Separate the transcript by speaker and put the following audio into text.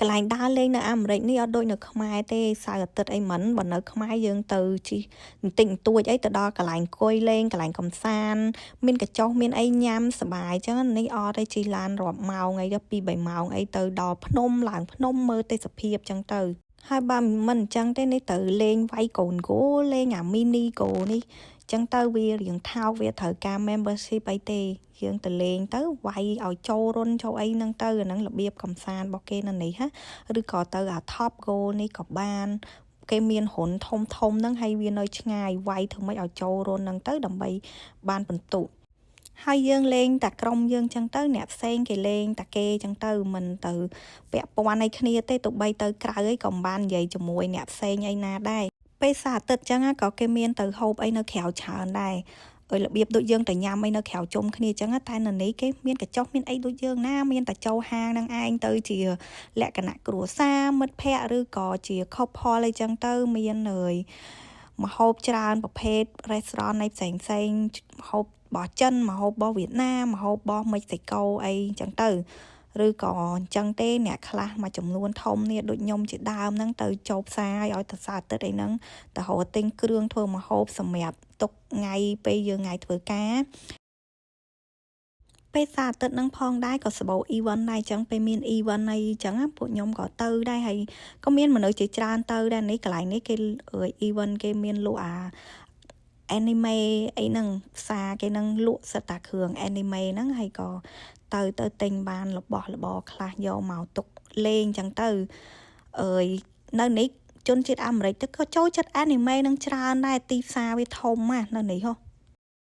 Speaker 1: កន្លែងដើរលេងនៅអាមេរិកនេះអត់ដូចនៅខ្មែរទេសៅរ៍អាទិត្យអីមិនបើនៅខ្មែរយើងទៅជិះបន្តិចបន្តួចអីទៅដល់កន្លែងអង្គុយលេងកន្លែងកំសាន្តមានកញ្ចុះមានអីញ៉ាំសប្បាយអញ្ចឹងនេះអត់ទេជិះឡានរាប់ម៉ោងអីទៅ2 3ម៉ោងអីទៅដល់ភ្នំឡើងភ្នំមើលទេសភាពអញ្ចឹងទៅហើយបើមិនអញ្ចឹងទេនេះត្រូវលេងវាយកូនគោលលេងអា mini golf នេះអញ្ចឹងទៅវារៀងថោកវាត្រូវការ membership អីទេយើងទៅលេងទៅវាយឲ្យចូលរុនចូលអីហ្នឹងទៅអាហ្នឹងរបៀបកំសាន្តរបស់គេនៅនេះហាឬក៏ទៅអា Top Golf នេះក៏បានគេមានរុនធំធំហ្នឹងហើយវានៅឆ្ងាយវាយធ្វើម៉េចឲ្យចូលរុនហ្នឹងទៅដើម្បីបានបន្ទុកហើយយើងលេងតែក្រុមយើងចឹងទៅអ្នកផ្សេងគេលេងតែគេចឹងទៅមិនទៅពាក់ព័ន្ធអីគ្នាទេទោះបីទៅក្រៅអីក៏មិនបាននិយាយជាមួយអ្នកផ្សេងអីណាដែរពេលសៅរ៍អាទិត្យចឹងក៏គេមានទៅហូបអីនៅក្រៅច្រើនដែរអើរបៀបដូចយើងទៅញ៉ាំអីនៅក្រៅជុំគ្នាចឹងតែនៅនេះគេមានកញ្ចុះមានអីដូចយើងណាមានតែចូលហាងនឹងឯងទៅជាលក្ខណៈគ្រួសារមិត្តភ័ក្តិឬក៏ជា couple អីចឹងទៅមានហើយមហូបច្រើនប្រភេទ restaurant នៃផ្សេងផ្សេងមហូបរបស់ចិនមហូបរបស់វៀតណាមមហូបរបស់មិចស៊ីកូអីចឹងទៅឬក៏អញ្ចឹងទេអ្នកខ្លះមួយចំនួនធំនេះដូចខ្ញុំជាដើមហ្នឹងទៅចូលផ្សារឲ្យទៅសៅរ៍អាទិត្យអីហ្នឹងទៅរកទិញគ្រឿងធ្វើម្ហូបសម្រាប់ទុកថ្ងៃពេលយើងថ្ងៃធ្វើការពេលសៅរ៍អាទិត្យហ្នឹងផងដែរក៏សបោ event ដែរអញ្ចឹងពេលមាន event អីអញ្ចឹងពួកខ្ញុំក៏ទៅដែរហើយក៏មានមនុស្សជាច្រើនទៅដែរនេះកន្លែងនេះគេ event គេមានលក់អា anime អីហ្នឹងផ្សារគេនឹងលក់សិតតាគ្រឿង anime ហ្នឹងហើយក៏ទៅទៅទិញបានរបស់របរខ្លះយកមកទុកលេងអញ្ចឹងទៅអើយនៅនេះជនជាតិអាមេរិកទៅក៏ចូលចិត្ត anime នឹងច្រើនដែរទីផ្សារវាធំណាស់នៅនេះហ៎។